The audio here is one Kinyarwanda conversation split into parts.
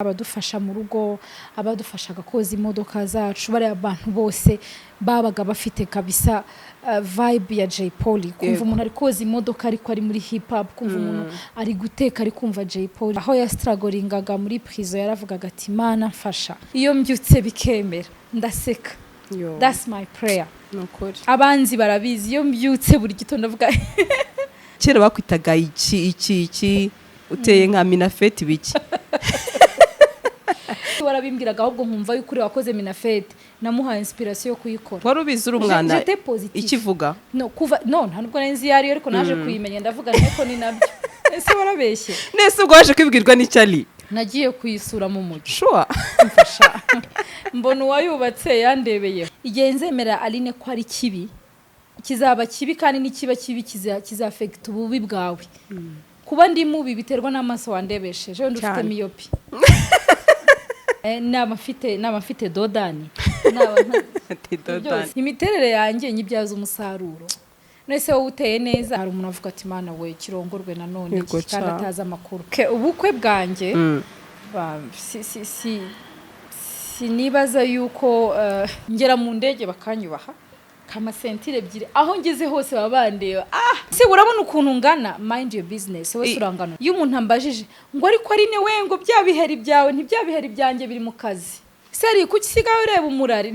Abadufasha mu rugo, abadufashaga koza imodoka zacu, bariya bantu bose babaga bafite kabisa vibe ya Jay Polly. Kumva umuntu ari koza imodoka ariko ari muri hip hop, kumva umuntu ari guteka ari kumva Jay Polly. Aho yastrugglingaga muri prison, yaravugaga ati: "Mana mfasha." Iyo mbyutse bikemera, ndaseka. Yo, That's my prayer. Ni ukuri. Abanzi barabizi, iyo mbyutse buri gitondo ndavuga. Kera bakwitaga iki, iki, iki, uteye nka Minafeti, biki? Warabimbwiraga, ahubwo nkumva yuko uri wakoze Minafete namuhaye inspiration yo kuyikora. Wari ubizi uri umwana? J'étais positif. Ikivuga? No, kuva no, nta nubwo nari nzi iyo ariyo, ariko naje kuyimenya, ndavuga nteko ni nabyo. Ese warabeshye? Nese ubwo waje kwibwirwa n'icyari? Nagiye kuyisura mu mujyi. Sure? Mfasha, mbona uwayubatse yandebeyeho. Igihe nzemera Aline ko ari kibi, kizaba kibi, kandi nikiba kibi kizaffecta ububi bwawe. Kuba ndi mubi biterwa n'amaso wandebesheje. Wenda ufite Cyane. myopie. Naba mfite dodani, naba byose. Imiterere yanjye nyibyaza umusaruro. Nese wowe uteye neza, hari umuntu avuga ati: "Mana we, kirongorwe nanone Yego. iki?" Kandi Ca. atazi amakuru. Ubukwe bwanjye, si si si sinibaza yuko ngera mu ndege bakanyubaha kama ceinture ebyiri. Aho ngeze hose baba bandeba. Ah, se urabona ukuntu ngana? Mind your business wowe. Urangana. Iyo umuntu ambajije ngo: "Ariko ari we ngo bya biheri byawe?" Ntibya biheri byanjye, biri mu kazi. Seri, kuki usigaye ureba umurari?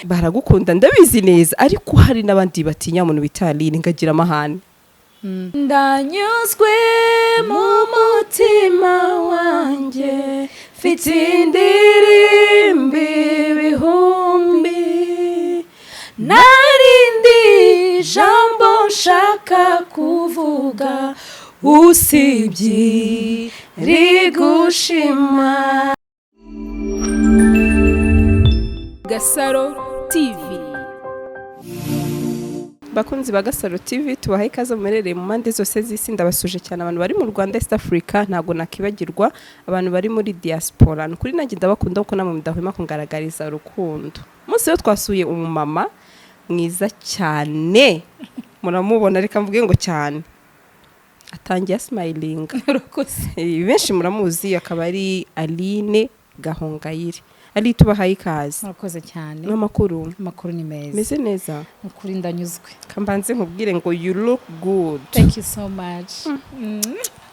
Baragukunda, ndabizi neza, ariko hari n'abandi batinya umuntu bita Aline, ngagira amahane. Ndanyuzwe mu mutima wanjye, mfite indirimbo ibihumbi, narindi jambo nshaka kuvuga usibye rigushima. Gasaro TV. Bakunzi ba Gasaro TV, tubahaye ikaze muherereye mu mpande zose z'isi. Ndabasuje cyane abantu bari mu Rwanda, East Africa, ntabwo nakibagirwa abantu bari muri diaspora. Ni ukuri nanjye ndabakunda, kuko namwe mudahwema kungaragariza urukundo. Umunsi rero twasuye umumama mwiza cyane, muramubona, reka mvuge ngo cyane, atangiye asmilinga. Urakoze. Benshi muramuzi, akaba ari Aline Gahongayire. Ali, tubahaye ikaze. Murakoze cyane. N'amakuru? Amakuru ni meza. Meze neza. Ukuri ndanyuzwe. Kambanze nkubwire ngo you look good. Thank you so much.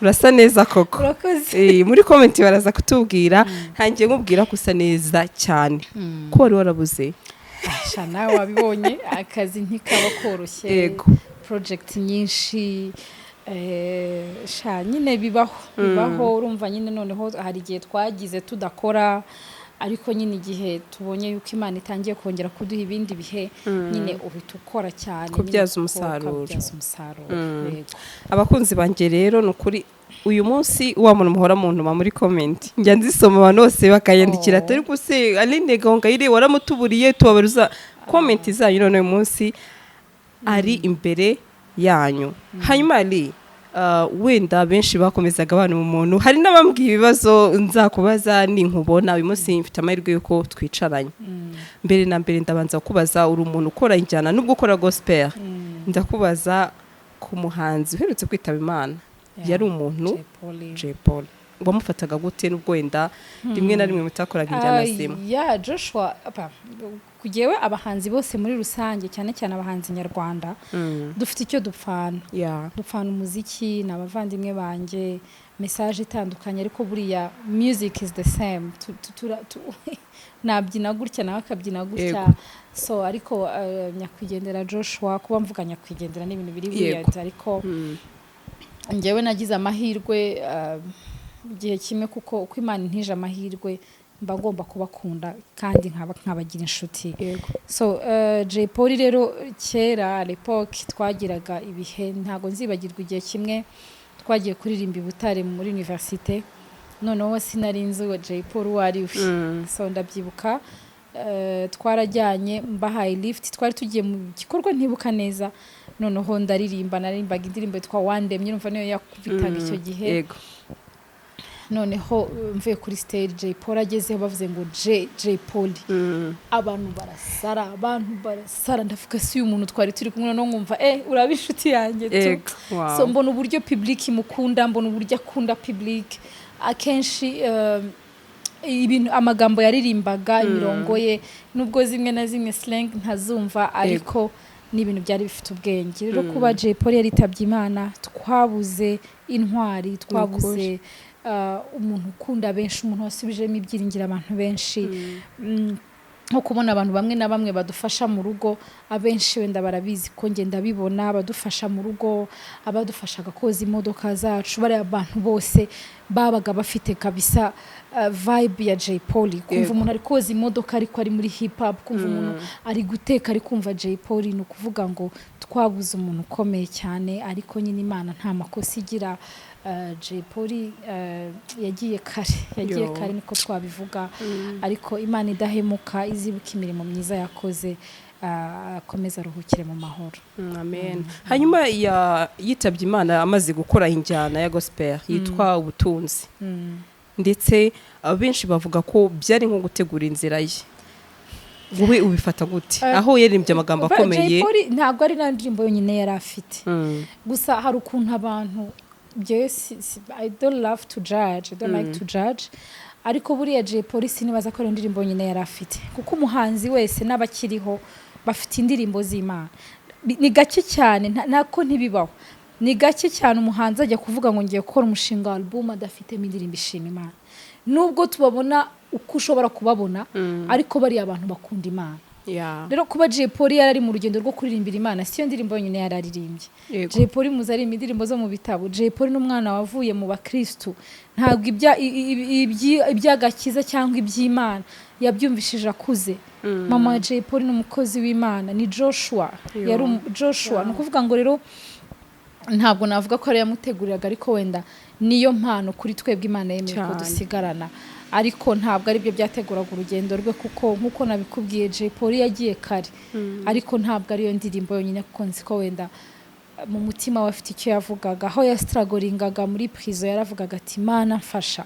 Urasa neza koko. Urakoze. Muri comment baraza kutubwira. Ntangiye nkubwira ko usa neza cyane, ko wari warabuze. Sha, nawe wabibonye, akazi ntikaba koroshye. Project nyinshi, sha nyine bibaho, bibaho. Urumva nyine, noneho hari igihe twagize tudakora, ariko nyine igihe tubonye yuko Imana itangiye kongera kuduha ibindi bihe, nyine uhita ukora cyane nyine. Kubyaza kuko umusaruro. ukabyaza umusaruro. Yego. Abakunzi banjye rero, ni ukuri uyu munsi wa muntu muhora muntuma muri comment, njya nzisoma, abantu bose bakayandikira Oh. ati: "Ariko se Aline Gahongayire waramutuburiye?" Tubabaruza comment zanyu, none uyu munsi ari imbere yanyu. Hanyuma ari wenda benshi bakomezaga abana mu muntu, hari n'abambwiye ibibazo nzakubaza ninkubona. Uyu munsi mfite amahirwe y'uko twicaranye. Mbere na mbere ndabanza kubaza, uri umuntu ukora injyana nubwo ukora gospel, ndakubaza ku muhanzi uherutse kwitaba Imana. Yari umuntu Jay Polly. Jay Polly, wamufataga gute, nubwo wenda rimwe na rimwe mutakoraga injyana zimwe? Ya Joshua, kugewe abahanzi bose muri rusange, cyane cyane abahanzi nyarwanda, dufite icyo dupfana. Dupfana umuziki, ni abavandimwe banjye, message itandukanye, ariko buriya music is the same. Nabyina gutya, nawe akabyina gutya. So ariko nyakwigendera Joshua, kuba mvuga nyakwigendera ni ibintu biri weird, ariko njyewe nagize amahirwe igihe kimwe, kuko uko Imana intije amahirwe mba ngomba kubakunda kandi nkabagira inshuti. So Jay Polly rero, kera à l'époque twagiraga ibihe, ntabwo nzibagirwa igihe kimwe twagiye kuririmba i Butare muri université. Noneho sinari nzi uwo Jay Polly uwo ari we. So ndabyibuka, twarajyanye, mbahaye lift, twari tugiye mu gikorwa ntibuka neza. Noneho ndaririmba, naririmbaga indirimbo yitwa "Wandemye", urumva niyo yakubitaga icyo gihe. Noneho mvuye kuri stage, Jay Polly agezeho, bavuze ngo Jay, Jay Polly, abantu barasara, abantu barasara. Ndavuga: "Si uyu muntu twari turi kumwe?" Noneho nkumva uraba inshuti yanjye tu. So mbona uburyo public imukunda, mbona uburyo akunda public akenshi. Ibintu, amagambo yaririmbaga, imirongo ye, nubwo zimwe na zimwe slang ntazumva, ariko ni ibintu byari bifite ubwenge. Rero kuba Jay Polly yaritabye Imana, twabuze intwari, twabuze umuntu ukunda benshi, umuntu wasubijemo ibyiringiro abantu benshi. Nko kubona abantu bamwe na bamwe badufasha mu rugo, abenshi wenda barabizi ko ngenda bibona, abadufasha mu rugo, abadufashaga koza imodoka zacu, bariya bantu bose babaga bafite kabisa vibe ya Jay Polly. Kumva umuntu ari koza imodoka ariko ari muri hip hop, kumva umuntu ari guteka ari kumva Jay Polly, ni ukuvuga ngo twabuze umuntu ukomeye cyane. Ariko nyine Imana nta makosa igira. Jay Polly yagiye kare, yagiye kare, niko twabivuga. Ariko Imana idahemuka izibuka imirimo myiza yakoze, akomeze aruhukire mu mahoro. Amen. Hanyuma yitabye Imana amaze gukora injyana ya gospel yitwa Ubutunzi, ndetse abenshi bavuga ko byari nko gutegura inzira ye. Wowe ubifata gute, aho yaririmbye amagambo Jay akomeye? Polly ntabwo ari na ndirimbo yonyine yari afite. Gusa hari ukuntu abantu, njyewe I don't love to judge, I don't like to judge, ariko buriya Jay Polly sinibaza ko ari indirimbo yonyine yari afite, kuko umuhanzi wese n'abakiriho bafite indirimbo z'Imana. Ni gake cyane, nako ntibibaho, ni gake cyane umuhanzi ajya kuvuga ngo ngiye gukora umushinga wa album adafitemo indirimbo ishima Imana. Nubwo tubabona uko ushobora kubabona, ariko bariya abantu bakunda Imana. Rero kuba Jay Polly yari ari mu rugendo rwo kuririmbira Imana, siyo ndirimbo yonyine yari aririmbye. Jay Polly muzi aririmba indirimbo zo mu bitabo. Jay Polly n'umwana wavuye mu bakristu. Ntabwo iby'agakiza cyangwa iby'Imana yabyumvishije akuze. Mama wa Jay Polly ni umukozi w'Imana, ni Joshua. Yari Joshua. Ni ukuvuga ngo rero ntabwo navuga ko ari yamuteguriraga, ariko wenda niyo mpano kuri twebwe Imana yemeye ko dusigarana, ariko ntabwo aribyo byateguraga urugendo rwe, kuko nk'uko nabikubwiye, Jay Polly yagiye kare. Ariko ntabwo ariyo ndirimbo yonyine, kuko nzi ko wenda mu mutima we afite icyo yavugaga. Aho yastrugglingaga muri prison, yaravugaga ati: "Mana mfasha."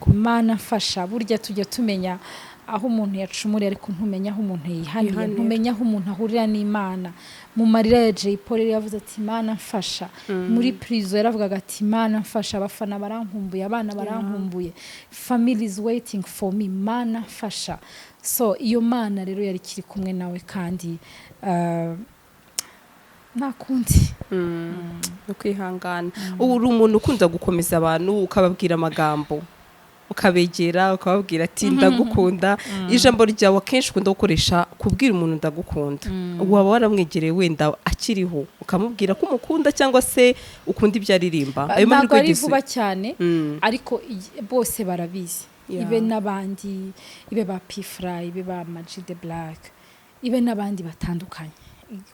"Mana mfasha." Burya tujya tumenya aho umuntu yacumuriye, ariko ntumenya aho umuntu yihaniye. Yihanira. Ntumenya aho umuntu ahurira n'Imana. Mu marira ya Jay Polly yavuze ati: "Mana mfasha." Muri prison yaravugaga ati: "Mana mfasha, abafana barankumbuye, abana barankumbuye, family is waiting for me, Mana mfasha." So iyo Mana rero yari ikiri kumwe nawe, kandi nta kundi. No kwihangana. Ubu uri umuntu ukunda gukomeza abantu, ukababwira amagambo, ukabegera, ukababwira ati: "Ndagukunda." Ijambo ryawe akenshi ukunda gukoresha kubwira umuntu "ndagukunda", waba waramwegereye wenda akiriho ukamubwira ko umukunda cyangwa se ukunda ibyo aririmba? Ayo Ntabwo mahirwe ari ugize? vuba cyane, ariko bose barabizi. Ibe n'abandi, ibe ba P-Fla, ibe ba Ama G The Black, ibe n'abandi batandukanye,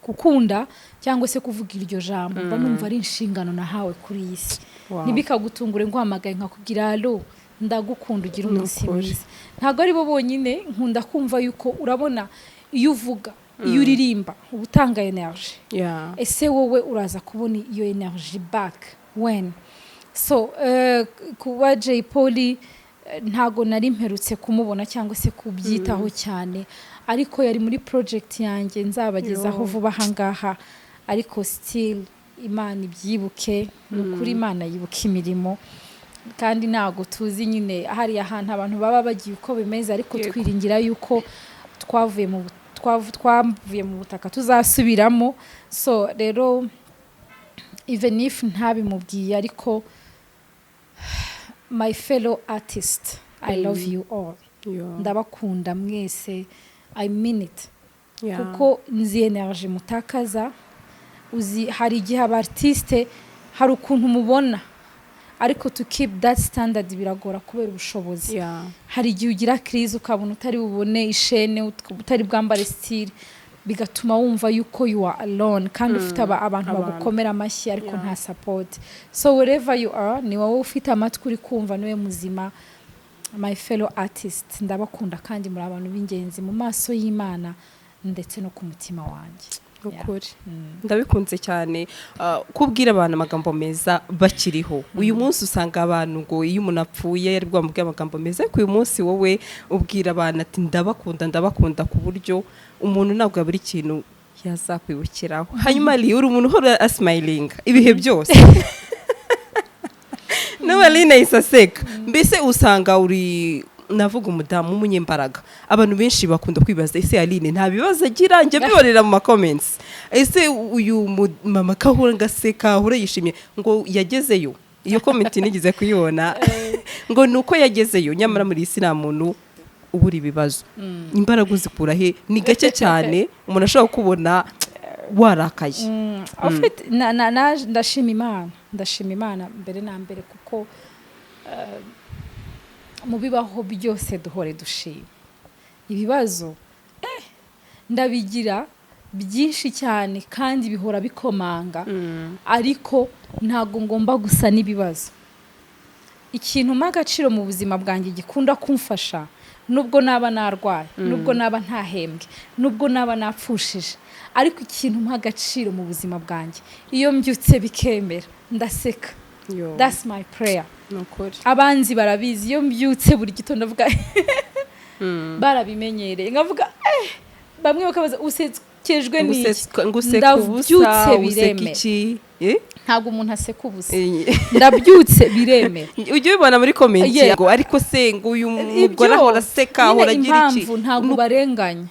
gukunda cyangwa se kuvuga iryo jambo mba numva ari inshingano nahawe kuri iyi si. Ntibikagutungure nguhamagaye nkakubwira: "Allo, ndagukunda, ugira umunsi Ni ukuri. mwiza." Ntabwo ari bo bonyine nkunda kumva yuko, urabona, iyo uvuga, iyo uririmba, uba utanga energy. Ese wowe uraza kubona iyo energy back when? So kuba Jay Polly, ntago nari mperutse kumubona cyangwa se kubyitaho cyane, ariko yari muri project yanjye nzabagezaho vuba aha ngaha. Ariko still Imana ibyibuke. Ni ukuri, Imana yibuka imirimo, kandi ntabwo tuzi nyine hariya hantu abantu baba bagiye uko bimeze, ariko twiringira yuko twavuye mu butaka tuzasubiramo. So rero even if ntabimubwiye, ariko my fellow artist, I love you all. Ndabakunda mwese, I mean it, kuko nzi energy mutakaza. Uzi hari igihe aba artiste hari ukuntu mubona, ariko to keep that standard biragora kubera ubushobozi. Hari igihe ugira crise, ukabona utari bubone ishene, utari bwambare style, bigatuma wumva yuko you are alone, kandi ufite abantu Abantu. bagukomera amashyi, ariko nta support. So wherever you are, ni wowe ufite amatwi uri kumva, niwe muzima. My fellow artist, ndabakunda, kandi muri abantu b'ingenzi mu maso y'Imana ndetse no ku mutima wanjye. Ukuri ndabikunze cyane, kubwira abantu amagambo meza bakiriho. Uyu munsi usanga abantu ngo iyo umuntu apfuye ari bwamubwira amagambo meza, ariko uyu munsi wowe ubwira abantu ati: "Ndabakunda, ndabakunda," ku buryo umuntu ntabwo yabura ikintu yazakwibukiraho. Hanyuma uri umuntu uhora asmilinga ibihe byose. N'ubu Aline yahise aseka. Mbese usanga uri Navuga umudamu w'umunyembaraga. Abantu benshi bakunda kwibaza: ese Aline nta bibazo agira? Njya mbibonera mu ma comments. Ese uyu mama kahura ngaseka, ahora yishimye, ngo yagezeyo? Iyo comment nigeze kuyibona, ngo ni uko yagezeyo. Nyamara muri iyi si nta muntu ubura ibibazo. Imbaraga uzikura he? Ni gake cyane umuntu ashobora kubona warakaye. En fait, ndashima Imana, ndashima Imana mbere na mbere, kuko mu bibaho byose duhore dushima. Ibibazo ndabigira byinshi cyane kandi bihora bikomanga, ariko ntabwo ngomba gusa n'ibibazo. Ikintu mpa agaciro mu buzima bwanjye gikunda kumfasha, nubwo naba narwaye, nubwo naba ntahembwe, nubwo naba napfushije, ariko ikintu mpa agaciro mu buzima bwanjye, iyo mbyutse bikemera, ndaseka. That's my prayer. Ni ukuri. Abanzi barabizi, iyo mbyutse buri gitondo ndavuga, barabimenyereye, nkavuga bamwe bakabaza: "Usekejwe n'iki?" Ngo useka ubusa. Ndabyutse Useka biremera. iki? Eh? Ntabwo umuntu aseka ubusa. Eh. Ndabyutse biremera. Ujya ubibona muri comment ngo ariko se ngo uyu mugore ahora aseka, Nyine ahora agira iki? Impamvu ntabwo barenganya,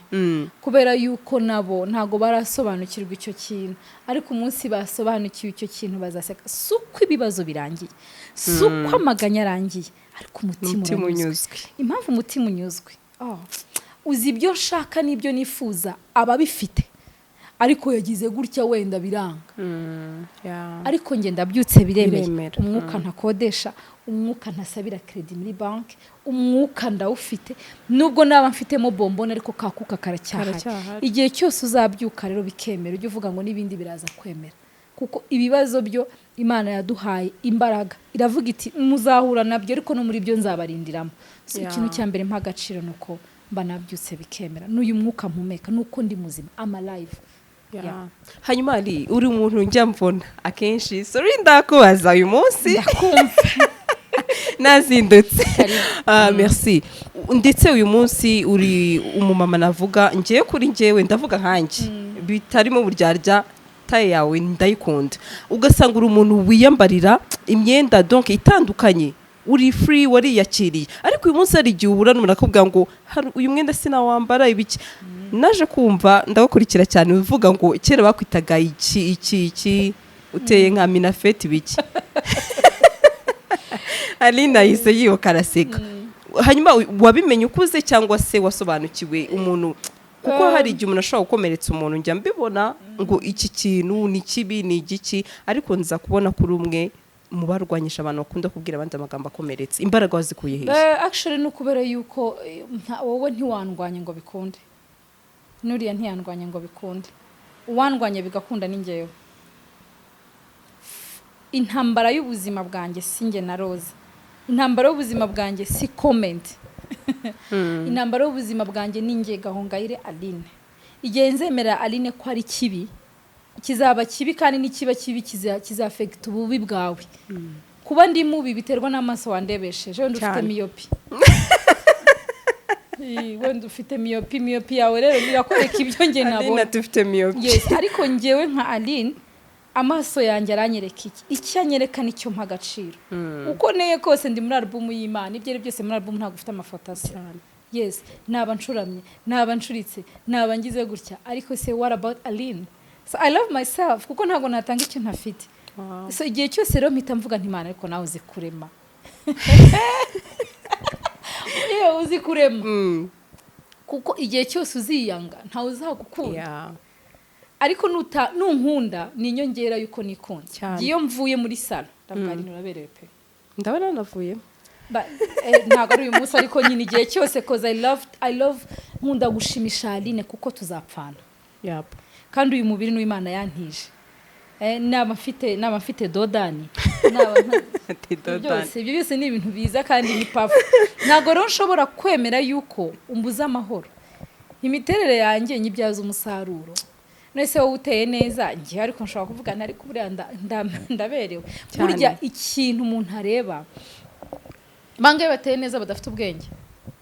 kubera yuko nabo ntabwo barasobanukirwa icyo kintu, ariko umunsi basobanukiwe icyo kintu bazaseka. Si uko ibibazo birangiye, si uko amaganya arangiye, ariko umutima Umutima uranyuzwe. Unyuzwe. Impamvu umutima unyuzwe, oh, uzi ibyo nshaka n'ibyo nifuza aba abifite, ariko yagize gutya wenda biranga, ariko njye ndabyutse biremeye. Biremera. Umwuka ntakodesha, umwuka ntasabira crédit muri banki, umwuka ndawufite, nubwo naba mfitemo bombone, ariko kakuka karacyahari. Karacyahari. Igihe cyose uzabyuka rero bikemera, ujye uvuga ngo n'ibindi biraza kwemera, kuko ibibazo byo Imana yaduhaye imbaraga, iravuga iti: "Muzahura nabyo, ariko no muri byo nzabarindiramo." So, ikintu cya mbere mpa agaciro ni uko mba nabyutse bikemera, n'uyu mwuka mpumeka, nuko ndi muzima, am alive. Yeah. Hanyuma ari uri umuntu njya mbona akenshi, sorry, ndakubaza uyu munsi. Ndakumva. Nazindutse. Karibu. Ah, merci. Ndetse uyu munsi uri umumama, navuga ngewe, kuri ngewe ndavuga nkanjye bitarimo uburyarya, taille yawe ndayikunda. Ugasanga uri umuntu wiyambarira imyenda donc itandukanye, uri free, wariyakiriye. Ariko uyu munsi hari igihe uhura n'umuntu akakubwira ngo "Hari uyu mwenda sinawambara," ibiki. Naje kumva ndagukurikira cyane uvuga ngo kera bakwitaga iki iki iki, uteye nka minafeti, ibiki. Aline yahise yibuka araseka. Hanyuma wabimenye ukuze cyangwa se wasobanukiwe umuntu? Kuko hari igihe umuntu ashobora gukomeretsa umuntu, njya mbibona, ngo iki kintu ni kibi, ni igiki, ariko nza kubona kuri umwe mu barwanyisha abantu bakunda kubwira abandi amagambo akomeretse. Imbaraga wazikuye hehe? Actually ni ukubera yuko wowe ntiwandwanye ngo bikunde, nuriya ntiyandwanye ngo bikunde. Uwandwanye bigakunda ni njyewe. Intambara y'ubuzima bwanjye si njye na Roza, intambara y'ubuzima bwanjye si comment, intambara y'ubuzima bwanjye ni njye Gahongayire Aline. Igihe nzemerera Aline ko ari kibi, kizaba kibi, kandi nikiba kibi kizafekita ububi bwawe. Kuba ndi mubi biterwa n'amaso wandebesheje. Wenda ufite Cyane. myopie. Wenda ufite myopie, myopie yawe rero birakwereka ibyo njye Aline nabona. dufite myopie. Yes, ariko njyewe nka Aline, amaso yanjye aranyereka iki, icyo anyereka nicyo mpa agaciro. Uko neye kose ndi muri alubumu y'Imana. Ibyo ari byose muri alubumu ntabwo ufite amafoto asa. Yes, naba ncuramye, naba ncuritse, naba ngize gutya, ariko se what about Aline? So I love myself, kuko ntabwo natanga icyo ntafite. So igihe cyose rero mpita mvuga nti: "Imana, ariko nawe uzi kurema, iyo uzi kurema." Kuko igihe cyose uziyanga, ntawe uzagukunda. Ariko nunkunda ni inyongera y'uko nikunda. Cyane. Iyo mvuye muri salon ndavuga: "Aline, uraberewe pe." Ndabona nanavuye. Ntabwo ari uyu munsi, ariko nyine igihe cyose, 'cause I love, nkunda gushimisha Aline, kuko tuzapfana. Kandi uyu mubiri n'uw'Imana yantije. Naba mfite dodani, naba Ati ibyo dodani. byose, ibyo byose ni ibintu biza kandi ni pafu. Ntabwo rero nshobora kwemera yuko umbuza amahoro. Imiterere yanjye nyibyaza umusaruro. None wowe uteye neza, njye ariko nshobora kuvuga nti: "Ariko buriya ndaberewe." Cyane. Burya ikintu umuntu areba, bangahe bateye neza badafite ubwenge?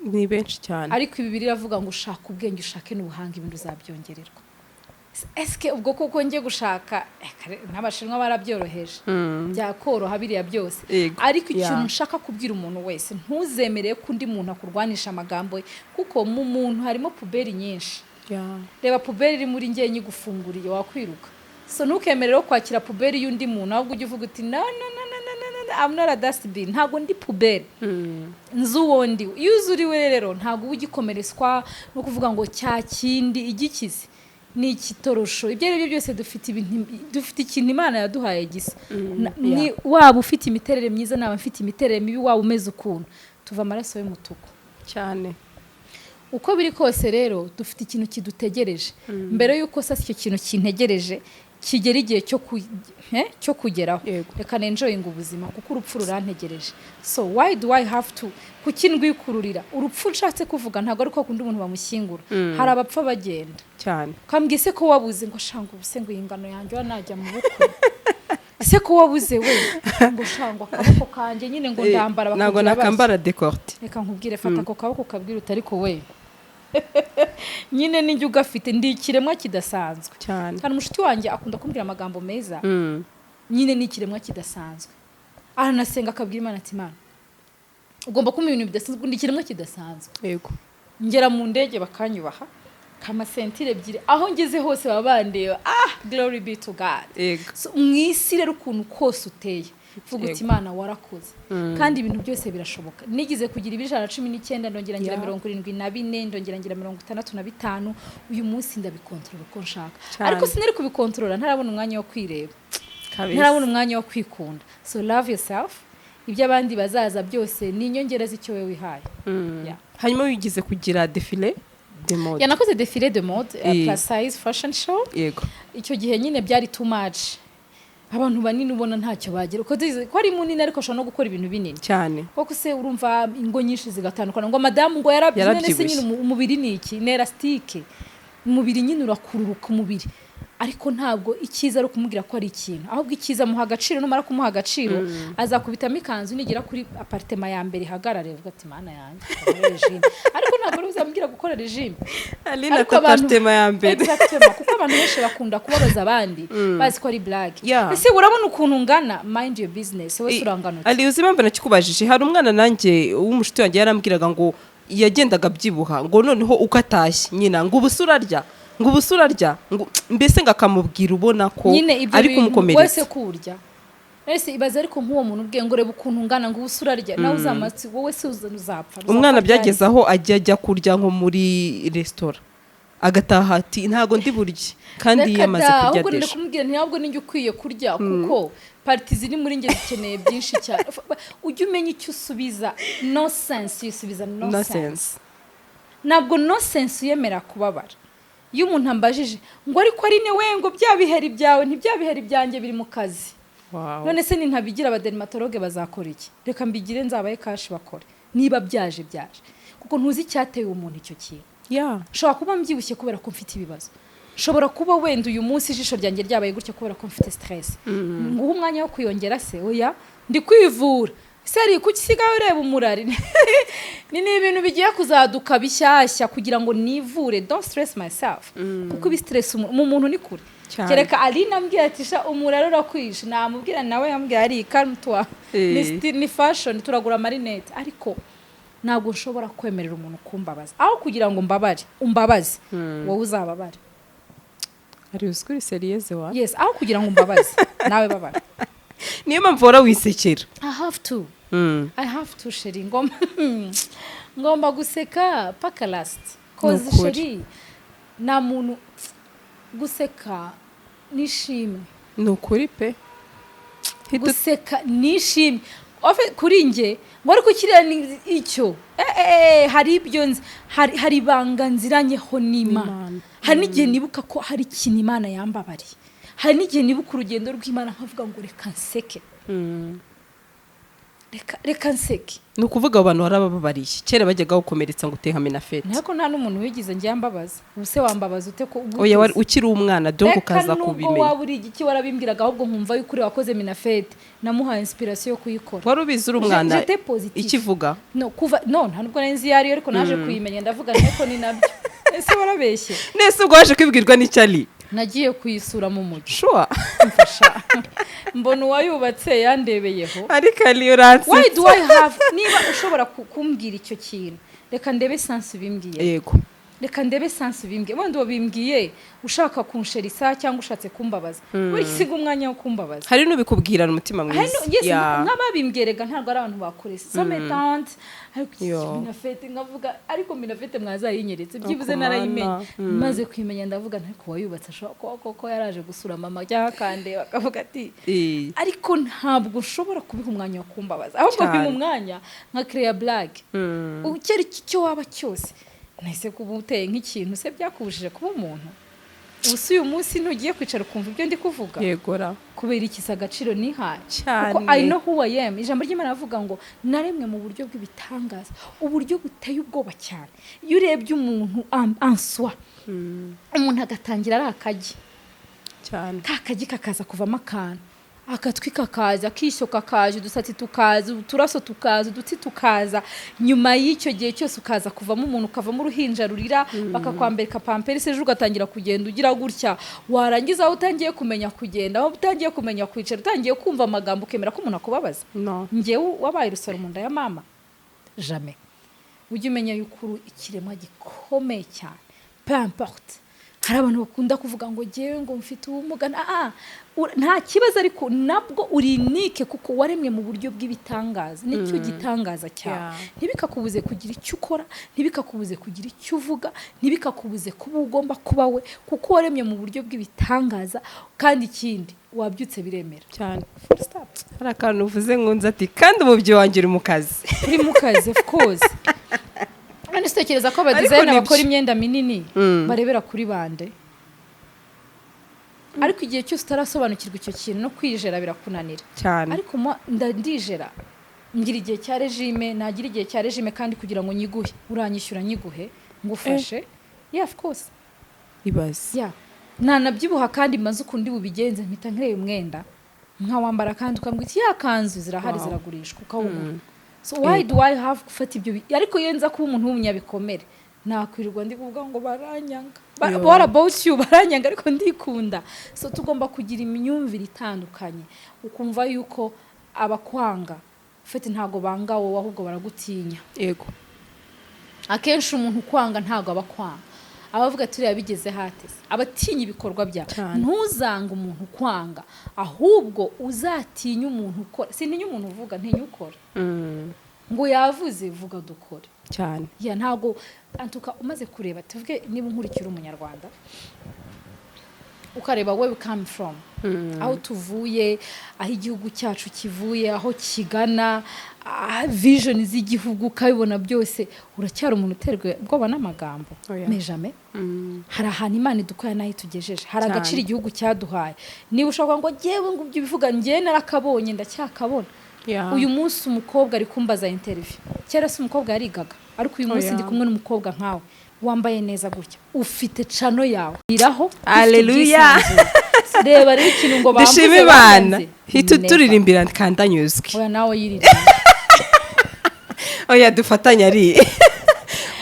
Ni benshi cyane. Ariko ibi biravuga ngo ushaka ubwenge, ushake n'ubuhanga, ibindi uzabyongererwa. Eske ubwo koko njye gushaka, n'Abashinwa barabyoroheje, byakoroha biriya byose. Ariko ikintu nshaka kubwira umuntu wese, ntuzemere ko undi muntu akurwanisha amagambo ye, kuko mu muntu harimo poubelle nyinshi. Reba poubelle iri muri njye, nyigufunguriye wakwiruka. So ntukemere rero kwakira poubelle y'undi muntu, ahubwo ujye uvuga uti: "No, no, no, no, no, no, no, I'm not a dustbin, ntabwo ndi poubelle, nzi uwo ndi." Iyo uzi uri we rero, ntabwo uba ugikomeretswa no kuvuga ngo cya kindi igikize ni ikitorosho. Ibyo ari byo byose, dufite ibintu, dufite ikintu Imana yaduhaye gisa. Ni waba ufite imiterere myiza, naba mfite imiterere mibi, waba umeze ukuntu, tuva amaraso y'umutuku. Uko biri kose rero, dufite ikintu kidutegereje. Mbere y'uko sasa icyo kintu kintegereje kigera igihe cyo kugeraho, reka nenjoyinga ubuzima, kuko urupfu rurantegereje. So why do I have to, kuki ndwikururira urupfu? Nshatse kuvuga, ntabwo ari ko kundi umuntu bamushyingura, hari abapfa bagenda. Ukambwira ese ko wabuze, ngo shanga ubuse, ngo iyi ngano yanjye wa najya mu bukwe, ese ko wabuze we, ngo shangwa akaboko kanjye nyine, ngo ndambara Ntabwo bakagira batya. nakambara décolleté. Reka nkubwire, fata ako kaboko ukabwira uti: "Ariko we nyine ninjye ugafite, ndi ikiremwa kidasanzwe." Kandi umushuti wanjye akunda kumbwira amagambo meza. Nyine ni ikiremwa kidasanzwe, aranasenga akabwira Imana ati: "Imana, ugomba kumpa ibintu bidasanzwe, ndi ikiremwa kidasanzwe." Ngera mu ndege bakanyubaha, kama ceinture ebyiri, aho ngeze hose baba bandeba. Ah, glory be to God. So, mu isi rero, ukuntu kose uteye, vuga uti: "Imana, warakoze." Kandi ibintu byose birashoboka. Nigize kugira ibiro 119, ndongera ngira 74, ndongera ngira 65. Uyu munsi ndabikontorora uko nshaka. Ariko sinari kubikontorora ntarabona umwanya wo kwireba, ntarabona umwanya wo kwikunda. So love yourself. Ibyo abandi bazaza byose ni inyongera z'icyo wowe wihaye. Yeah. Hanyuma wigize kugira défilé de mode. Yanakoze défilé de mode, plus size fashion show. Icyo gihe nyine byari too much. Abantu banini ubona ntacyo bagira, ko tuzi ko ari munini, ariko ashobora no gukora ibintu binini. Koko se urumva ingo nyinshi zigatandukana ngo madamu ngo yarabyibushye. None se Yarabyibushye. nyine umubiri ni iki? Ni élastique. Umubiri nyine urakururuka umubiri, ariko ntabwo icyiza ari ukumubwira ko ari ikintu, ahubwo icyiza amuha agaciro. Numara kumuha agaciro, azakubitamo ikanzu nigera kuri appartement ya mbere ihagarare, uvuga ati: "Mana yanjye, ukora régime." Ariko ntabwo ari uzamubwira gukora régime. Aline Ariko ati abantu appartement ya mbere. Exactement, kuko abantu benshi bakunda kubabaza abandi bazi ko ari blague. Ese urabona ukuntu ungana? Mind your business. Wowe urangana ute? Ali, uzi impamvu nakikubajije? Hari umwana nanjye w'umushuti wanjye, yarambwiraga ngo yagendaga abyibuha, ngo noneho uko atashye nyina ngo: "Ubu se urarya?" Ngo: "Ubu se urarya?" Ngo mbese ngo akamubwira ubona ko Nyine ibyo ari bintu kumukomeretsa. Wese kurya ese ibaze, ariko nk'uwo muntu ubwiye ngo: "Reba ukuntu ungana," ngo: "Ubu se urarya?" Nawe uzamatsi wowe se uzapfa? Umwana Uzapfa byageze aho ajya kurya nko muri resitora, agataha ati: "Ntago ndi burye," kandi Reka yamaze da, kurya ahubwo déjà. Ndi kumubwira nti: "Ahubwo ninjye ukwiye kurya, kuko parties ziri muri njye zikeneye byinshi cyane." Ujye umenya icyo usubiza nonsense, uyisubiza nonsense. Nonsense. Ntabwo nonsense uyemera kubabara. Iyo umuntu ambajije ngo: "Ariko ari we," ngo: "Bya biheri byawe," ntibya biheri byanjye biri mu kazi. None se nintabigira, abadermatologue bazakora iki? Reka mbigire, nzabaye cash bakore. Niba byaje byaje, kuko ntuzi icyateye umuntu icyo kintu. Nshobora kuba mbyibushye kubera ko mfite ibibazo, nshobora kuba wenda uyu munsi ijisho ryanjye ryabaye gutya kubera ko mfite stress. Nguhe umwanya wo kuyongera se? Oya, ndi kwivura. Seri kuki usigaye ureba umurari? Ni ibintu bigiye kuzaduka bishyashya kugira ngo nivure. Don't stress myself, kuko ibi stress mu muntu ni kure. Kereka Aline ambwira ati: "Sha, umurari urakwishe," namubwira, nawe yambwira ari calme toi. Ni fashion, turagura amarinete. Ariko ntabwo nshobora kwemerera umuntu kumbabaza. Aho kugira ngo mbabare umbabaze, wowe uzababare. Ari uzi kuri sérieuse wa. Yes, aho kugira ngo umbabaze, nawe babara. Niyo mpamvu uhora wisekera. I have to. I have to, chérie. Ngomba guseka paka last, 'cause Ni ukuri. chérie, nta muntu guseka nishimwe. Ni ukuri pe. Guseka nishimwe. Kuri njye ngo ariko kiriya ni icyo, hari ibyo nzi, hari ibanga nziranyeho n'Imana. N'Imana. Hari n'igihe nibuka ko hari ikintu Imana yambabariye, hari n'igihe nibuka urugendo rw'Imana, nkavuga ngo: "Reka nseke, reka nseke." Ni ukuvuga abo bantu warabababariye. Kera bajyaga gukomeretsa ngo uteha minaffet. Ntabwo, nta n'umuntu wigize njye yambabaza. Ubu se wambabaza ute ko Oya, wari ukiri umwana, donc Reka, ukaza nubwo kubimenya. waba uri igiki, warabimbwiraga, ahubwo nkumva yuko uri wakoze minaffet namuhaye inspiration yo kuyikora. Wari ubizi uri umwana? J'étais positif. Ikivuga. No kuva, no, nta nubwo nari nzi iyo ariyo, ariko naje kuyimenya ndavuga nti: "Ariko ni nabyo, ese warabeshye?" Nese ubwo waje kwibwirwa n'icyari? Nagiye kuyisura mu mujyi. Sure. Mfasha, mbona uwayubatse yandebeyeho. Ariko ari uransi. Why do I have, niba ushobora kumbwira icyo kintu, reka ndebe sense bimbwiye. Reka ndebe sense bimbwiye. Wenda uwo bimbwiye ushaka kunsherisa cyangwa ushatse kumbabaza, wisiga umwanya wo kumbabaza. Hari n'ubikubwirana umutima Hari mwiza. yes, nk'ababimbwiye rega ntabwo ari abantu bakure, so mes tantes, ariko iki Minaffet, nkavuga ariko Minaffet mwazayinyeretse byibuze. Kumana. Narayimenye, maze kuyimenya ndavuga nti ariko uwayubatse ashobora kuba koko yaraje gusura mama cyangwa akandeba akavuga ati ariko ntabwo ushobora kubiha umwanya wo kumbabaza, ahubwo Cyane. biha umwanya nka créer blague. Icyo ari cyo waba cyose, nahise kuba uteye nk'ikintu se byakubujije kuba umuntu? Ubu uyu munsi ntugiye kwicara ukumva ibyo ndi kuvuga? Yegora. Kubera iki se agaciro nihaye? Cyane. Kuko I know who I am. Ijambo ry'Imana rivuga ngo naremwe mu buryo bw'ibitangaza, uburyo buteye ubwoba cyane. Iyo urebye umuntu en soi, umuntu agatangira ari akagi, ka kagi kakaza kuvamo akantu, akatwi kakaza, akishyo kakaza, udusatsi tukaza, uturaso tukaza, udutsi tukaza, nyuma y'icyo gihe cyose ukaza kuvamo umuntu, ukavamo uruhinja rurira, bakakwambika Pampers, ejo ugatangira kugenda ugira gutya, warangiza aho utangiye kumenya kugenda, aho utangiye kumenya kwicara, utangiye kumva amagambo, ukemera ko umuntu akubabaza? No. Njyewe wabaye urusoro mu nda ya mama? Jamais. Ujye umenya yuko uri ikiremwa gikomeye cyane, peu importe. Hari abantu bakunda kuvuga ngo ngewe ngo mfite ubumuga. Ah, nta kibazo, ariko nabwo uri unique kuko waremwe mu buryo bw'ibitangaza, nicyo gitangaza cyawe. Ntibikakubuze kugira icyo ukora, ntibikakubuze kugira icyo uvuga, ntibikakubuze kuba ugomba kuba we, kuko waremye mu buryo bw'ibitangaza. Kandi ikindi, wabyutse biremera. Cyane. Full stop. Hari akantu uvuze nkunze, ati kandi umubyeyi wanjye uri mu kazi. Uri mu kazi, of course. None se utekereza ko aba designer Nibyo. bakora imyenda minini barebera kuri bande? Ariko igihe cyose utarasobanukirwa icyo kintu, no kwijera birakunanira. Cyane. Ariko ndijera, ngira igihe cya régime, nagira igihe cya régime, kandi kugira ngo nyiguhe uranyishyura, nyiguhe ngufashe, yeah, of course. Ibaze. Yeah, nanabyibuha kandi maze ukundi bubigenze, mpita nkreye umwenda nkawambara, kandi ukambwira uti ya kanzu zirahari, ziragurishwa, ukawugura. So why do I have gufata ibyo ariko iyo nza kuba umuntu w'umunyabikomere, nakwirirwa ndi kuvuga ngo baranyanga. What about you? Baranyanga, ariko ndikunda. So tugomba kugira imyumvire itandukanye, ukumva yuko abakwanga ufite ntabwo banga wowe, ahubwo baragutinya. Akenshi umuntu ukwanga ntabwo aba akwanga, aba avuga ati uriya bigeze hatese, aba atinya ibikorwa byawe. Ntuzange umuntu ukwanga, ahubwo uzatinye umuntu ukora. Sintinya umuntu uvuga, ntinya ukora. Ngo yavuze, vuga dukore. Ya, ntabwo antuka umaze kureba, tuvuge niba unkurikira umunyarwanda, ukareba where we come from, aho tuvuye, aho igihugu cyacu kivuye, aho kigana, vision z'igihugu ukabibona byose, uracyari umuntu uterwa ubwoba n'amagambo? Oya. Mais jamais. Hari ahantu Imana idukuye n'aho itugejeje, hari agaciro igihugu cyaduhaye. Niba ushobora ngo ngewe ngo ibyo bivuga, ngewe narakabonye, ndacyakabona. Uyu munsi umukobwa ari kumbaza interview. Kera se umukobwa yarigaga? Ariko uyu munsi Oya. ndi kumwe n'umukobwa nkawe wambaye neza gutya, ufite channel yawe iraho, ufite Hallelujah. ubwisanzure. Reba rero ikintu ngo bambuze, Dushime Imana. banze. Hita Never. turirimbira kandanyuzwe. Oya, nawe yiririmba. Oya, dufatanye, ari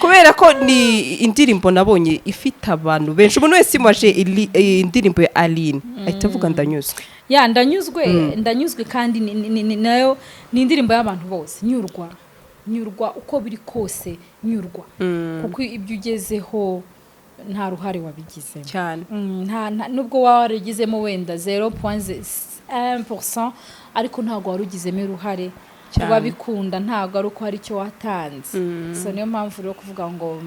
kubera ko ni indirimbo nabonye ifite abantu benshi. Umuntu wese imaje indirimbo ya Aline ahita avuga ndanyuzwe. Ya, ndanyuzwe, ndanyuzwe. Kandi nayo ni indirimbo y'abantu bose. Nyurwa, nyurwa uko biri kose, nyurwa, kuko ibyo ugezeho nta ruhare wabigizemo. Nubwo waba warigizemo wenda 0.1%, ariko ntabwo wari ugizemo uruhare. Kuba bikunda ntabwo ari uko hari icyo watanze. So niyo mpamvu rero kuvuga ngo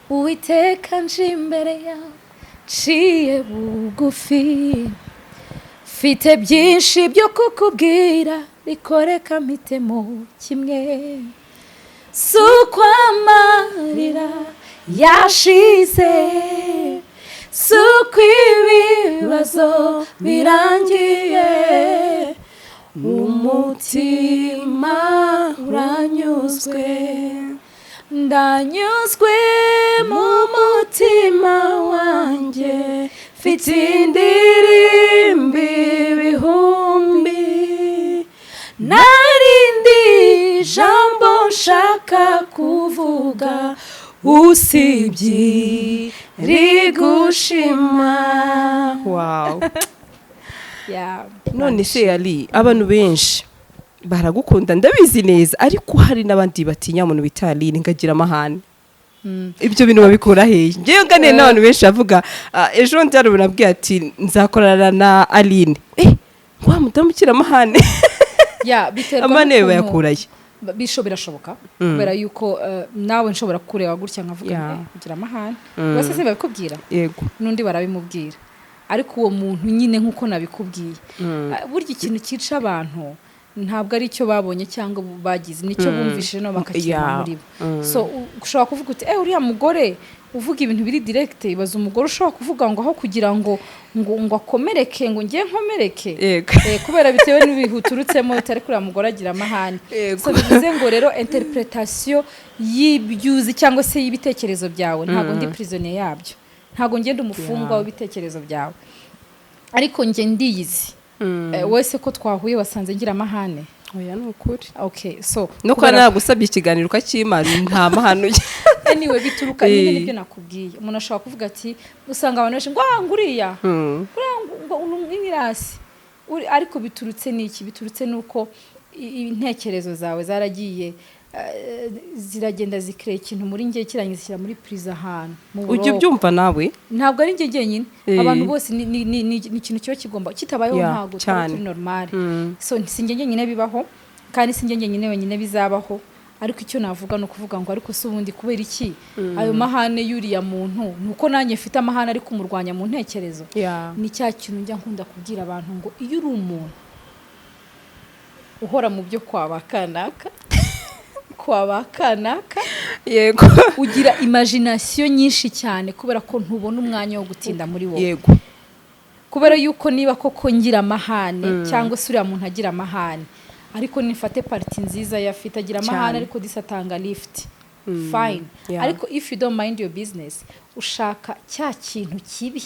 Uwiteka, nje imbere yawe nciye bugufi, mfite byinshi byo kukubwira, rikoreka mpitemo kimwe. Si uko amarira yashize, si uko ibibazo birangiye, umutima uranyuzwe, ndanyuzwe mu mutima wanjye, mfite indirimbo ibihumbi, narindi jambo nshaka kuvuga usibye. Rigushima. Wow. Yeah. None se Ali, abantu benshi baragukunda, ndabizi neza, ariko hari n'abandi batinya umuntu bita Aline ngagira amahane. Ibyo bintu babikura hehe? Ngewe nganiye n'abantu benshi bavuga, ejo bundi hari umuntu abwiye ati nzakorana na Aline, wa mudamu ukira amahane. Yeah, biterwa Amahane n'ukuntu- bayakurahe? Birashoboka, kubera yuko nawe nshobora kureba gutya nkavuga kugira amahane. Bose simbabikubwira? Yego. N'undi barabimubwira, ariko uwo muntu nyine nk'uko nabikubwiye, burya ikintu cyica abantu ntabwo ari icyo babonye cyangwa bagize, nicyo bumvishije no bakakibona muri bo. So ushobora kuvuga uti uriya mugore uvuga ibintu biri direct, ibaza umugore ushobora kuvuga ngo aho kugira ngo akomereke, ngo ngiye nkomereke. Kubera bitewe n'ibihe uturutsemo, utari kuriya mugore agira amahane. So bivuze ngo rero interpretation y'ibyuzi cyangwa se y'ibitekerezo byawe, ntabwo ndi prisonnier yabyo, ntabwo ngenda umufungwa w'ibitekerezo byawe, ariko njye ndiyizi. Wese ko twahuye wasanze ngira amahane? Oya, ni ukuri. Okay, so No kuba nagusabye ikiganiro ukakimpa, nta mahane ujya. Anyway, bituruka nyine nibyo nakubwiye. Umuntu ashobora kuvuga ati, usanga abantu benshi ngo ah, nguriya uriya ngo ni umwirasi. Ariko biturutse n'iki? Biturutse n'uko intekerezo zawe zaragiye, ziragenda zikireba ikintu muri njye, kirangiza zishyira muri prison, ahantu mu Ujya buroko. ubyumva nawe? Ntabwo ari njye jyenyine, abantu bose ni ikintu kiba kigomba kitabayeho, ntabwo twaba turi normal. So si njye njyenyine bibaho, kandi si njye njyenyine wenyine bizabaho. Ariko icyo navuga ni ukuvuga ngo ariko se ubundi kubera iki ayo mahane y'uriya muntu? Ni uko nanjye mfite amahane ari kumurwanya mu ntekerezo. Ni cya kintu njya nkunda kubwira abantu ngo iyo uri umuntu uhora mu byo kwa ba kanaka, kwa ba kanaka, ugira imagination nyinshi cyane, kubera ko ntubona umwanya wo gutinda muri wowe. Kubera yuko niba koko ngira amahane cyangwa se uriya muntu agira amahane, ariko nifate partie nziza yafite, agira amahane, ariko disi atanga lift, fine. Ariko if you don't mind your business, ushaka cya kintu kibi,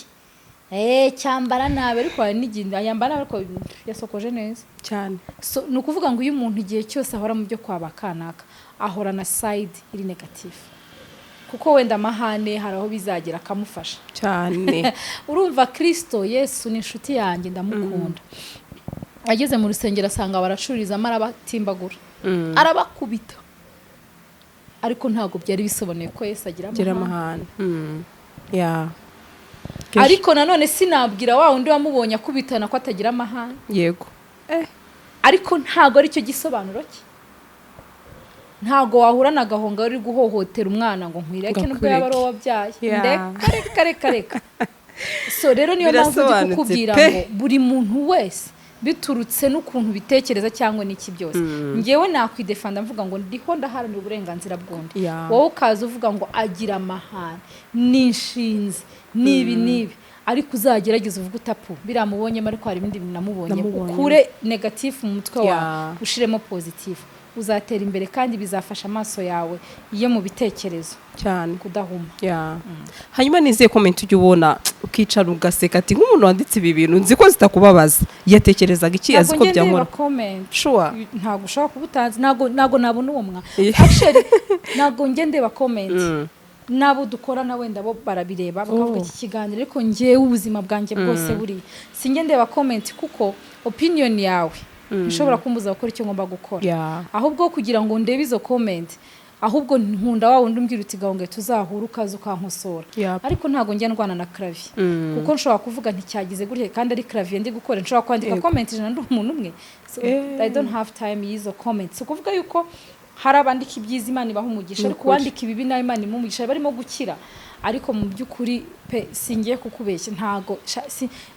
cyambara nabi, ariko hari n'igihe yambara nabi ariko yasokoje neza. So ni ukuvuga ngo iyo umuntu igihe cyose ahora mu byo kwa ba kanaka, ahora na side iri negative, kuko wenda amahane hari aho bizagera akamufasha. Urumva, Kirisito Yesu ni inshuti yanjye, ndamukunda. Ageze mu rusengero asanga baracururizamo, arabatimbagura, arabakubita, ariko ntabwo byari bisobanuye ko Yesu agira gira amahane. amahane. Yeah. Ariko nanone sinabwira wa wundi wamubonye akubitana ko atagira amahane. Ariko ntabwo aricyo gisobanuro cye. Ntabwo wahura na Gahonga uri guhohotera umwana ngo nkwireke, Ngo nubwo yaba ari uwo wabyaye. Ndeka, reka, reka, reka. So rero niyo mpamvu ndi Birasobanutse kukubwira pe. ngo buri muntu wese biturutse n'ukuntu bitekereza cyangwa n'iki byose, ngewe nakwidefanda mvuga ngo ndiho ndaharanira uburenganzira bw'undi, wowe ukaza uvuga ngo agira amahane, nishinze n'ibi n'ibi, ariko uzagerageza uvuge utapu biriya mubonyemo, ariko hari ibindi bintu namubonye. Namubonyemo. Ukure negative mu mutwe wawe, ushiremo positive, uzatera imbere kandi bizafasha amaso yawe iyo mu bitekerezo kudahuma. Yeah. Hanyuma nizeye comment ujya ubona ukicara ugaseka, ati nk'umuntu wanditse ibi bintu, nzi ko zitakubabaza, yatekerezaga iki, azi Ntabwo ko njya ndeba byankora? comment. Ntabwo ushobora kuba utanzi, ntabwo nabona uwo mwa actually ntabwo njya ndeba comment. N'abo dukorana wenda bo barabireba bakavuga iki kiganiro, ariko njyewe ubuzima bwanjye bwose buriya sinjya ndeba comment, kuko opinion yawe ishobora kumbuza gukora icyo ngomba gukora. Ahubwo kugira ngo ndebe izo comment, ahubwo nkunda wa wundi umbwira uti gahunga tuzahura, ukaza ukankosora. Ariko ntabwo njya ndwana na clavier, kuko nshobora kuvuga nticyagize gutya kandi ari clavier ndi gukora. Nshobora kwandika comment 100 ndi umuntu umwe. So, I don't have time y'izo comment. Si ukuvuga yuko hari abandika ibyiza, Imana ibaha umugisha, Ni ariko ukuri. uwandika ibibi nawe Imana imuha umugisha, barimo gukira. Ariko mu by'ukuri pe, singiye kukubeshya, ntago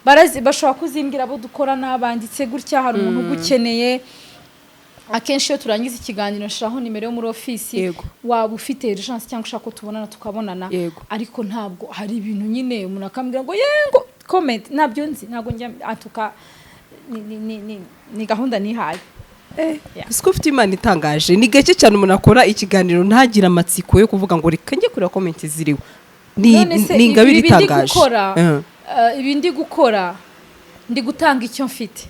barazi, bashobora kuzimbwira abo dukora n'abanditse gutya, hari umuntu ugukeneye. Akenshi iyo turangiza ikiganiro nshiraho nimero yo muri ofisi, waba ufite urgence cyangwa ushaka ko tubonana, tukabonana. Ariko ntabwo hari ibintu nyine umuntu akambwira ngo yengo comment, ntabyo nzi, ntabwo njya atuka. Ni gahunda nihaye. Yeah. Siko ufite Imana itangaje. Ni gake cyane umuntu akora ikiganiro ntagire amatsiko yo kuvuga ngo reka njye kureba comment ziriho. Ni None se ni ingabire ibi ndi itangaje. gukora, ibi ndi gukora, ndi gutanga icyo mfite.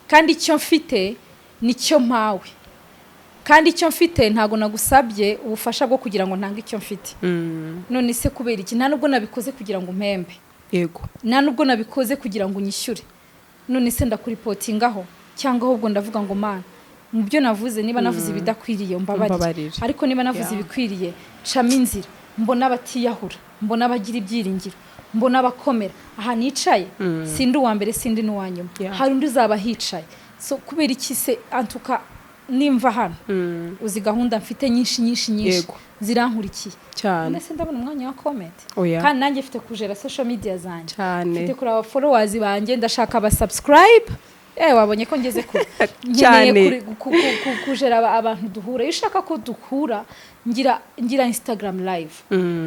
Kandi icyo mfite nicyo mpawe, Kandi icyo mfite, ntabwo nagusabye ubufasha bwo kugira ngo ntange icyo mfite. None se kubera iki? Nta nubwo nabikoze kugira ngo umpembe. Nta nubwo nabikoze kugira ngo unyishyure. None se ndakuripotingaho? Cyangwa ahubwo ndavuga ngo: "Mana, mu byo navuze, niba navuze ibidakwiriye, umbabarire." Umbabarire. Ariko niba navuze ibikwiriye, camo inzira, mbona abatiyahura, mbona abagira ibyiringiro, mbona abakomera. Aha nicaye sindi uwa mbere, sindi n'uwa nyuma. Hari undi uzaba hicaye. So kubera iki se? Antuka nimva hano, uzi gahunda mfite nyinshi, nyinshi, nyinshi zirankurikiye. None se ndabona umwanya wa comment? Oya. Kandi nanjye mfite kujera social media zanjye, mfite kureba followers banjye, ndashaka aba subscribe. Wabonye ko ngeze kure. Nkeneye kujera abantu duhura. Iyo ushaka ko duhura, ngira Instagram live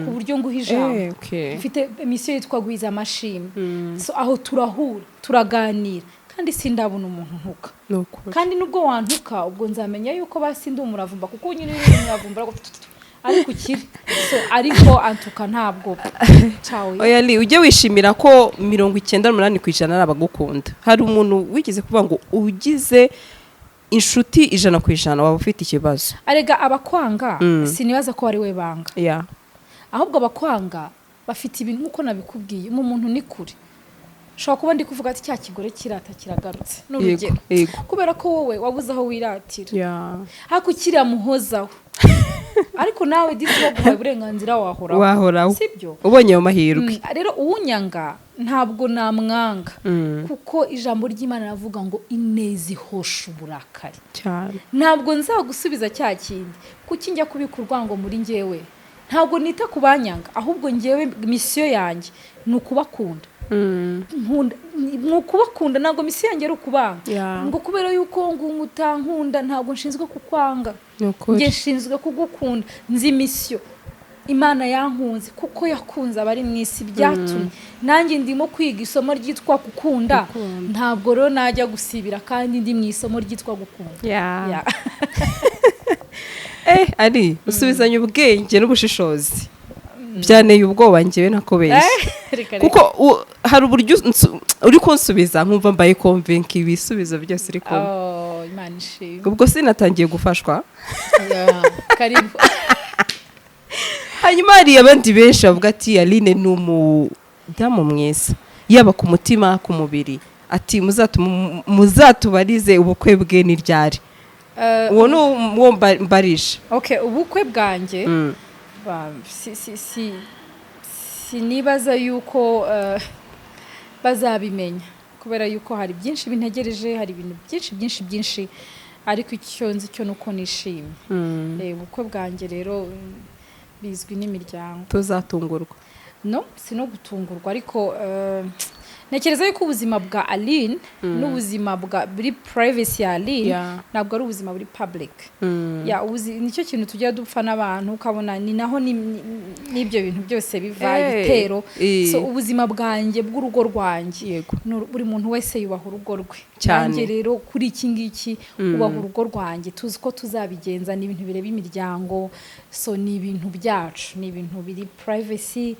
ku buryo nguha ijambo. Mfite émission yitwa Gwiza Amashimwe. So aho turahura, turaganira, kandi sindabona umuntu ntuka. Ni ukuri. Kandi nubwo wantuka, ubwo nzamenya yuko basi ndi umuravumba, kuko nyine iyo uri umuravumba ariko ukiri so. Ariko antuka ntabwo cawe. Oya Li, ujye wishimira ko 98% ari abagukunda. Hari umuntu wigeze kuvuga ngo ugize inshuti 100% waba ufite ikibazo. Arega abakwanga, sinibaza ko ari we banga. Ahubwo abakwanga bafite ibintu, nk'uko nabikubwiye, mu muntu ni kure. Ushobora kuba ndi kuvuga ati: "Cya kigore kirata kiragarutse," ni urugero, kubera ko wowe wabuze aho wiratira. Ariko ukiriya muhozaho, ariko nawe disi baguhaye uburenganzira wahoraho. Wahoraho. Sibyo? Ubonye ayo mahirwe. Rero uwunyanga ntabwo namwanga, kuko ijambo ry'Imana riravuga ngo ineza ihosha uburakari. Ntabwo nzagusubiza cya kindi. Kuki njya kubika urwango muri njyewe? Ntabwo nita ku banyanga, ahubwo njyewe mission yanjye ni ukubakunda. Ni ukubakunda, ntabwo mission yanjye ari ukubanga. Ngo kubera yuko ngo utankunda, ntabwo nshinzwe kukwanga. Ni ukuri. Njye nshinzwe kugukunda. Nzi mission Imana yankunze, kuko yakunze abari mu isi, byatumye nanjye ndimo kwiga isomo ryitwa gukunda. Gukunda. Ntabwo rero najya gusibira kandi ndi mu isomo ryitwa gukunda. Yeah. Ari usubizanya ubwenge n'ubushishozi, byanteye ubwoba njyewe nakubeshye. Reka, reka. Kuko hari uburyo uri kunsubiza nkumva mbaye convinced, ibisubizo byose uri kumva. Oh, Imana ishimwe. Ubwo sinatangiye gufashwa. Yeah, karibu. Hanyuma hari abandi benshi bavuga ati: "Aline ni umudamu mwiza, yaba ku mutima, ku mubiri." Ati: "Muzatubarize ubukwe bwe ni ryari?" Uwo ni uwo mbarisha. Okay, ubukwe bwanjye, sinibaza yuko bazabimenya, kubera yuko hari byinshi bintegereje, hari ibintu byinshi, byinshi, byinshi. Ariko icyo nzi cyo ni uko nishimye. Ubukwe bwanjye rero, bizwi n'imiryango. Tuzatungurwa? No, si no gutungurwa, ariko ntekereza yuko ubuzima bwa Aline n'ubuzima bwa buri privacy ya Aline ntabwo ari ubuzima buri public. Ya, nicyo kintu tujya dupfa n'abantu, ukabona ni naho n'ibyo bintu byose biva, ibitero. So ubuzima bwanjye bw'urugo rwanjye, buri muntu wese yubaha urugo rwe. Nanjye rero kuri iki ngiki ubaha urugo rwanjye, tuzi ko tuzabigenza. Ni ibintu bireba imiryango, so ni ibintu byacu, ni ibintu biri privacy.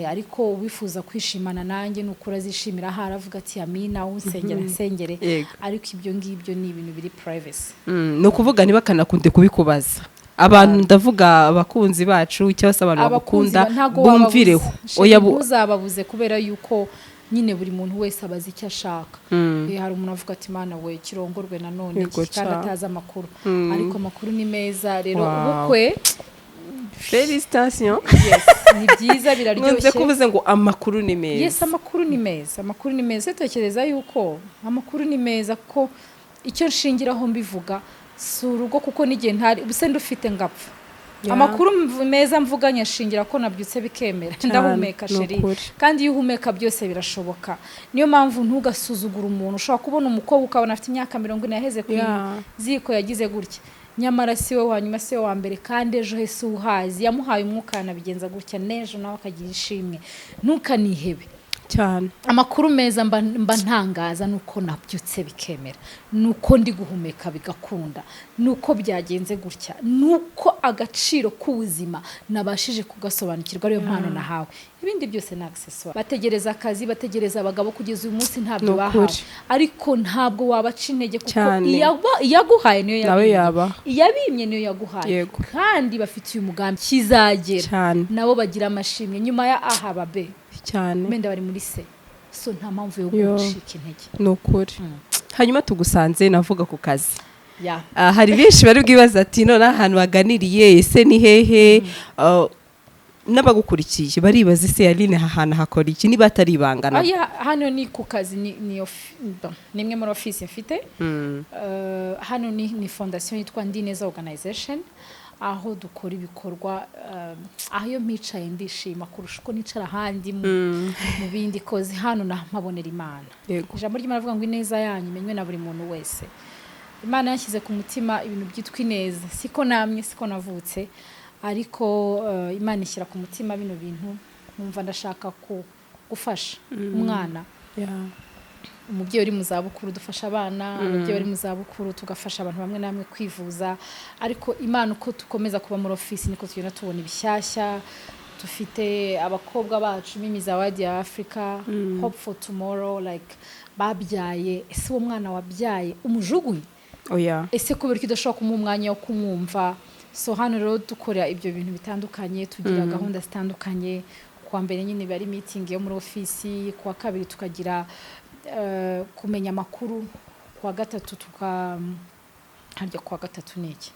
Ariko uwifuza kwishimana nanjye ni ukuri azishimira aho aravuga ati: "Amina, unsengera nsengere." Ariko ibyo ngibyo ni ibintu biri privacy. Ni ukuvuga ntibakanakunde kubikubaza abantu, ndavuga abakunzi bacu cyangwa se abantu Abakunzi bagukunda, ntago bumvireho. wababuza. Oya, Ntuzababuze, kubera yuko nyine buri muntu wese abaza icyo ashaka. Hari umuntu avuga ati: "Mana we, kirongorwe nanone iki?" Kandi atazi amakuru. Ariko amakuru ni meza rero. Ubukwe, Félicitations. Yes, ni byiza, Nkunze biraryoshye. kuvuze ngo amakuru ni meza. Yes, amakuru ni meza, amakuru ni meza. Tekereza yuko amakuru ni meza, kuko icyo nshingiraho mbivuga si urugo, kuko n'igihe ntari ubuse ndufite ngapfa, amakuru meza mvuga nyashingira ko nabyutse bikemera, ndahumeka, Ni chérie. ukuri. Kandi iyo uhumeka byose birashoboka. Niyo mpamvu ntugasuzugure umuntu. Ushobora kubona umukobwa ukabona afite imyaka 40 yaheze ku ziko, yagize gutya, nyamara si we wa nyuma, si we wa mbere, kandi ejo he si uhazi. Yamuhaye umwuka yanabigenza gutya, n'ejo nawe akagira ishimwe. Ntukanihebe. Amakuru meza mba ntangaza ni uko nabyutse bikemera, ni uko ndi guhumeka bigakunda, ni uko byagenze gutya, ni uko agaciro k'ubuzima nabashije kugasobanukirwa, ariyo mpano nahawe. Ibindi Ibindi byose ni accessoire. Bategereza akazi, bategereza abagabo, kugeza uyu munsi ntabyo Ni ukuri. bahawe, ariko ntabwo wabaca intege kuko iyaguhaye niyo Nawe yabimye. yabaha. Iyabimye niyo yaguhaye. Kandi bafitiye umugambi kizagera nabo bagira amashimwe nyuma ya A haba B, wenda bari muri C, so nta mpamvu yo gucika intege. Ni ukuri. Hanyuma tugusanze navuga ku kazi. Ya. Hari benshi bari bwibaza ati: "None ahantu baganiriye ese ni hehe?" N'abagukurikiye baribaza: "Ese Aline aha hantu hakora iki?" Niba atari ibanga nabwo. Aya, hano ni ku kazi, bon, ni imwe muri office mfite. Hano ni fondation yitwa Ndineza Organization, aho dukora ibikorwa, aho iyo mpicaye ndishima kurusha uko nicara ahandi mu bindi kozi. Hano mpabonera Imana. Ijambo ry'Imana rivuga ngo ineza yanyu imenywe na buri muntu wese. Imana yanshyize ku mutima ibintu byitwa ineza. Siko namwe, siko navutse, ariko Imana ishyira ku mutima bino bintu, numva ndashaka gufasha umwana, umubyeyi uri mu zabukuru. Dufasha abana, ababyeyi bari mu zabukuru, tugafasha abantu bamwe na bamwe kwivuza. Ariko Imana, uko dukomeza kuba muri ofisi niko tugenda tubona ibishyashya. Dufite abakobwa bacu, Mimi Zawadi ya Africa, Hope for Tomorrow, like babyaye. Ese uwo mwana wabyaye umujugunye? Oya. Ese kubera ko udashobora kumuha umwanya wo kumwumva? So hano rero dukora ibyo bintu bitandukanye, tugira gahunda zitandukanye. Kuwa mbere nyine biba ari meeting yo muri ofisi, kuwa kabiri tukagira kumenya amakuru, kuwa gatatu tuka harya, kuwa gatatu ni iki?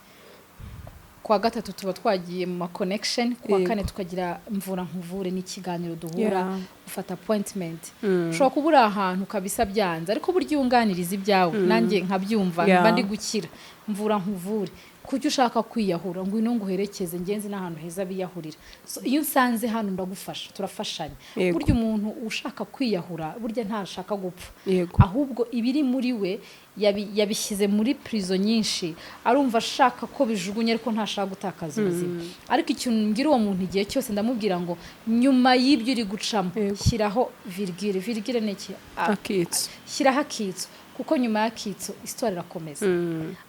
Kuwa gatatu tuba twagiye mu ma connection, kuwa kane tukagira mvura nkuvure, n'ikiganiro duhura, ufata appointment. Ushobora kuba uri ahantu kabisa byanze, ariko burya iyo unganiriza ibyawe nanjye nkabyumva, mba ndi gukira. Mvura nkuvure, kuki ushaka kwiyahura? Ngwino nguherekeze, ngenzi n'ahantu heza biyahurira. So, iyo unsanze hano ndagufasha, turafashanya. Burya umuntu ushaka kwiyahura, burya ntashaka gupfa, ahubwo ibiri muri we yabishyize muri prison nyinshi, arumva ashaka ko bijugunye, ariko ntashaka gutakaza ubuzima. Ariko ikintu mbwira uwo muntu igihe cyose, ndamubwira ngo nyuma y'ibyo uri gucamo, shyiraho virgule. Virgule ni iki? Akitso. Shyiraho akitso, kuko nyuma y'akitso isitori irakomeza.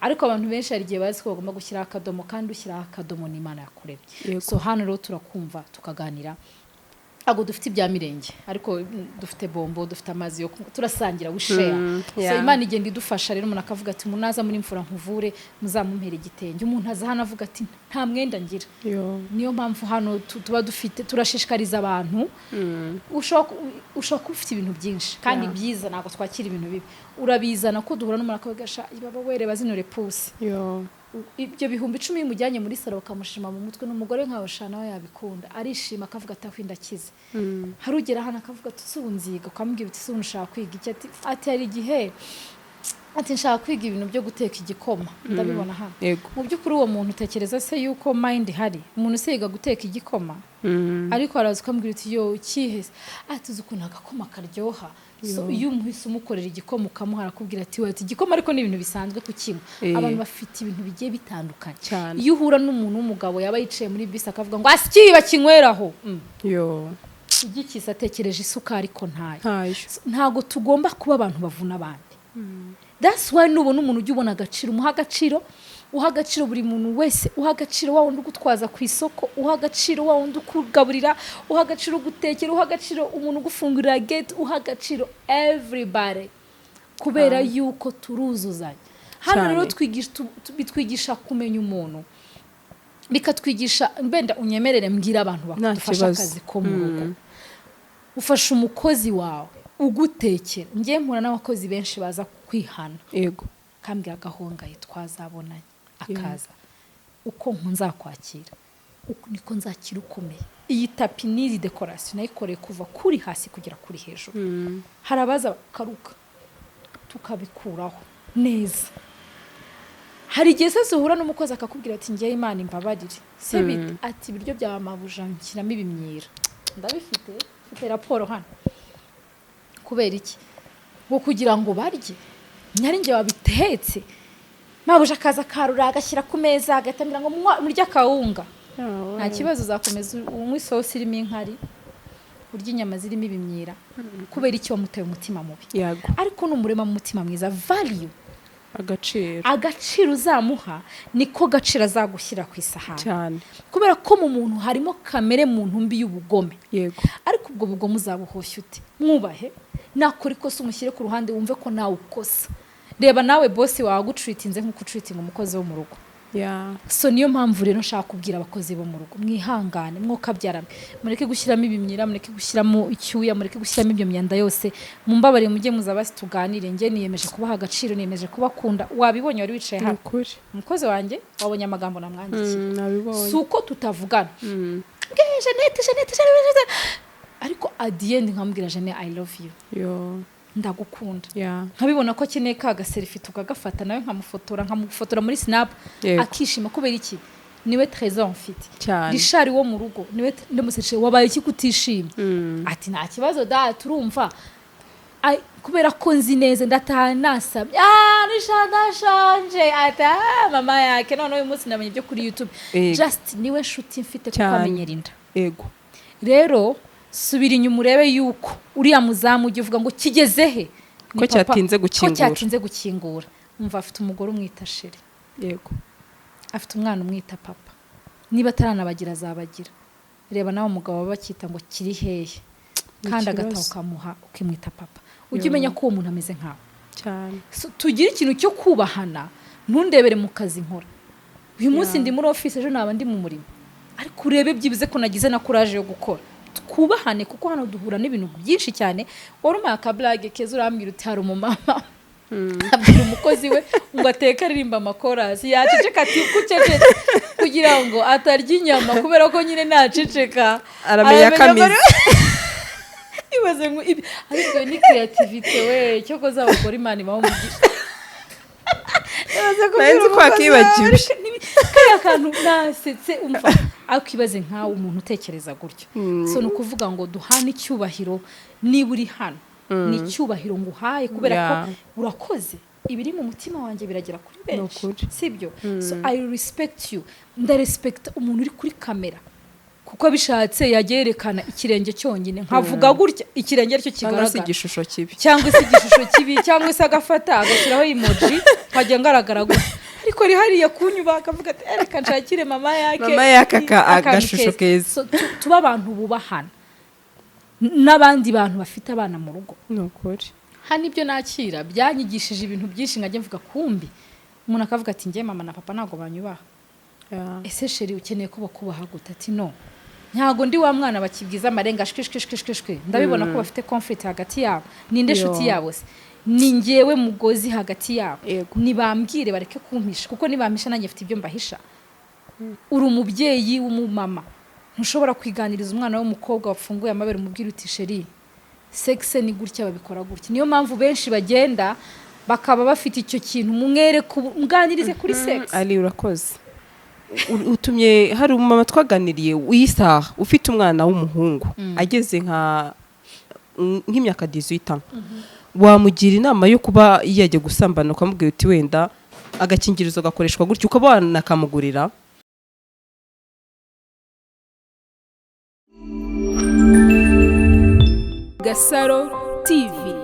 Ariko abantu benshi hari igihe bazi ko bagomba gushyiraho akadomo, kandi ushyiraho akadomo ni Imana yakuremye. So hano rero turakumva, tukaganira. Ntabwo dufite ibya mirenge, ariko dufite bombo, dufite amazi yo kunywa, turasangira, we share. So Imana igenda idufasha rero. Umuntu akavuga ati: "Umuntu naza muri mvura nkuvure, muzamumpere igitenge." Umuntu aza hano avuga ati: "Nta mwenda ngira." Niyo mpamvu hano tuba dufite, turashishikariza abantu. Ushobora kuba ufite ibintu byinshi kandi byiza, ntabwo twakira ibintu bibi, urabizana. Ko duhura n'umuntu akavuga: "Sha baba wereba zino repusi." Ibyo 10,000 iyo umujyanye muri salon bakamushima mu mutwe, n'umugore nkawe sha nawe yabikunda, arishima akavuga ati: "Aho ndakize." Hari ugera hano akavuga ati: "Ubu nziga." Ukamubwira uti: "Ubu ushaka kwiga iki?" Ati hari igihe ati: "Nshaka kwiga ibintu byo guteka igikoma." Ndabibona hano. Mu by'ukuri uwo muntu, utekereza se yuko mind ihari? Umuntu se yiga guteka igikoma? Ariko araza ukamubwira uti: "Yo ukihese?" Ati: "Uzi ukuntu agakoma karyoha?" So iyo umuhise umukorera igikoma ukamuha, arakubwira ati: "We ati igikoma." Ariko ni ibintu bisanzwe kukinywa. Abantu bafite ibintu bigiye bitandukanye. Iyo uhura n'umuntu w'umugabo, yaba yicaye muri bisi akavuga ngo: "Asiki bakinyweraho." Igikiza atekereje isukari ko ntayo. Ntayo. So, ntabwo tugomba kuba abantu bavuna abandi. That's why nubona umuntu, ujya ubona agaciro, umuha agaciro, uha agaciro buri muntu wese, uha agaciro wa wundi ugutwaza ku isoko, uha agaciro wa wundi ukugaburira, uha agaciro ugutekera, uha agaciro umuntu ugufungurira gate, uha agaciro everybody, kubera yuko turuzuzanya hano. Rero bitwigisha kumenya umuntu, bikatwigisha. Mbenda unyemerere mbwira abantu Nta badufasha kibazo. akazi ko mu rugo. Ufasha umukozi wawe ugutekera. Njye mpura n'abakozi benshi baza kwihana, kambwira: "Gahongaye, twazabonanye." Akaza uko nzakwakira, uko niko nzakira ukomeye. Iyi tapi n'izi décoration nayikoreye kuva kuri hasi kugera kuri hejuru. Hari abaza bakaruka, tukabikuraho neza. Hari igihe se uhura n'umukozi akakubwira ati: "Ngewe Imana imbabarire." Se bite? Ati: "Ibiryo bya mabuja nshyiramo ibimyira, ndabifite, mfite raporo hano." Kubera iki? Ngo kugira ngo barye nyari njye wabitetse. Mabuja akaza akarura agashyira ku meza, agahita ambwira ngo: "Murye akawunga." Nta kibazo, uzakomeza unywe isosi irimo inkari, urya inyama zirimo ibimyira. Kubera iki? Wamuteye umutima mubi. Ariko numurema mu mutima mwiza, value. Agaciro. Agaciro uzamuha niko gaciro azagushyira ku isahani. Kubera ko mu muntu harimo kamere muntu mbi y'ubugome. Ariko ubwo bugome uzabuhoshya ute? Mwubahe. Nakora ikosa, umushyire ku ruhande, wumve ko nawe ukosa. Reba nawe boss wawe agutreatinze nk'uko utreatinga umukozi wo mu rugo. So niyo mpamvu rero nshaka kubwira abakozi bo mu rugo: mwihangane, mwokabyarame, mureke gushyiramo ibimyira, mureke gushyiramo icyuya, mureke gushyiramo ibyo myanda yose. Mumbabarire, mujye muza basi tuganire. Njye niyemeje kubaha agaciro, niyemeje kubakunda. Wabibonye, wari wicaye Ni hano, ukuri. umukozi wanjye, wabonye amagambo namwandikiye. Nabibonye. Si uko tutavugana. Nge, Jeannette, Jeannette, Jeannette, ariko at the end nkamubwira: "Jeannette, I love you." Yo. Ndagukunda. Nkabibona ko akeneye ka gaselfie, tukagafata nawe, nkamufotora muri Snap, akishima. Kubera iki? Niwe trésor mfite. Richard wo mu rugo niwe ndamuseje: "Wabaye iki kutishimye?" Ati: "Nta kibazo da, turumva." Ai, kubera ko nzi neza ndataha nasamye: "Ah, Richard, ndashonje." Ati: "Ah, mama yake none uyu munsi namenye ibyo kuri YouTube." Just niwe nshuti mfite kuko amenyera inda. Rero subira inyuma urebe yuko uriya muzamu ujya uvuga ngo kigeze he? Ni Ko papa. cyatinze Ko gukingura. cyatinze gukingura. Umva, afite umugore umwita chérie, afite umwana umwita papa. Niba ataranabagira, azabagira. Reba nawe umugabo baba bakita ngo kiri hehe, Ni kandi ikibazo. agataha ukamuha ukimwita papa. Ujye umenya ko uwo muntu ameze nkawe. So, tugire ikintu cyo kubahana. Ntundebere mu kazi nkora uyu munsi. Ndi muri office, ejo naba ndi mu murimo, ariko urebe byibuze ko nagize na courage yo gukora. Twubahane, kuko hano duhura n'ibintu byinshi cyane. Wari umpaye akablague keza, urambwira uti hari umumama abwira umukozi we ngo ateke aririmba amakorasi, yaceceka ati: "Kucecetse kugira ngo atarya inyama," kubera ko nyine naceceka Aramenya ko amize. Ibaze ngo ibi, ariko iyo ni creativity we. Cyokoze abagore, Imana ibaha umugisha. Ibaze kubwira Nari nzi ko umukozi wawe, wakibagiwe. ariko kariya kantu nasetse. Umva, ariko ibaze nkawe umuntu utekereza gutyo. So ni ukuvuga ngo duhane icyubahiro. Niba uri hano, ni icyubahiro nguhaye kubera ko urakoze. Ibiri mu mutima wanjye biragera kuri benshi, Ukuri. sibyo? So I respect you. Ndarespekta umuntu uri kuri kamera, kuko abishatse yajya yerekana ikirenge cyonyine, nkavuga gutya ikirenge aricyo Cyangwa se kigaragara. igishusho kibi. Cyangwa se igishusho kibi, cyangwa se agafata agashyiraho emoji, nkajya ngaragara gutya, ariko ari hariya kunyuba akavuga ati: "Reka nshakire mama yake Mama yake akantu agashusho keza." So, tube abantu bubahana n'abandi bantu bafite abana mu rugo. Ni ukuri. Hano ibyo nakira byanyigishije ibintu byinshi, nkajya mvuga kumbi umuntu akavuga ati: "Njye mama na papa ntabwo banyubaha." "Ese chérie, ukeneye ko bakubaha gute?" Ati: "No, ntabwo ndi wa mwana bakibwiza amarenga shwi shwi shwi shwi shwi. Ndabibona ko bafite conflict hagati yabo. Ninde nshuti yabo se? Ni njyewe mugozi hagati yabo. Nibambwire, bareke kumpisha, kuko nibampisha nanjye mfite ibyo mbahisha." Uri umubyeyi w'umumama, ntushobora kwiganiriza umwana w'umukobwa wafunguye amabere umubwira uti: "Chérie, sexe ni gutya, babikora gutya." Niyo mpamvu benshi bagenda bakaba bafite icyo kintu. Mumwereke, muganirize kuri sexe. Ali, urakoze. Utumye hari umumama twaganiriye w'isaha ufite umwana w'umuhungu ageze nk'imyaka 18 ans. Wamugira inama yo kuba yajya gusambana, ukamubwira uti wenda agakingirizo gakoreshwa gutyo, ukaba wanakamugurira? Gasaro TV.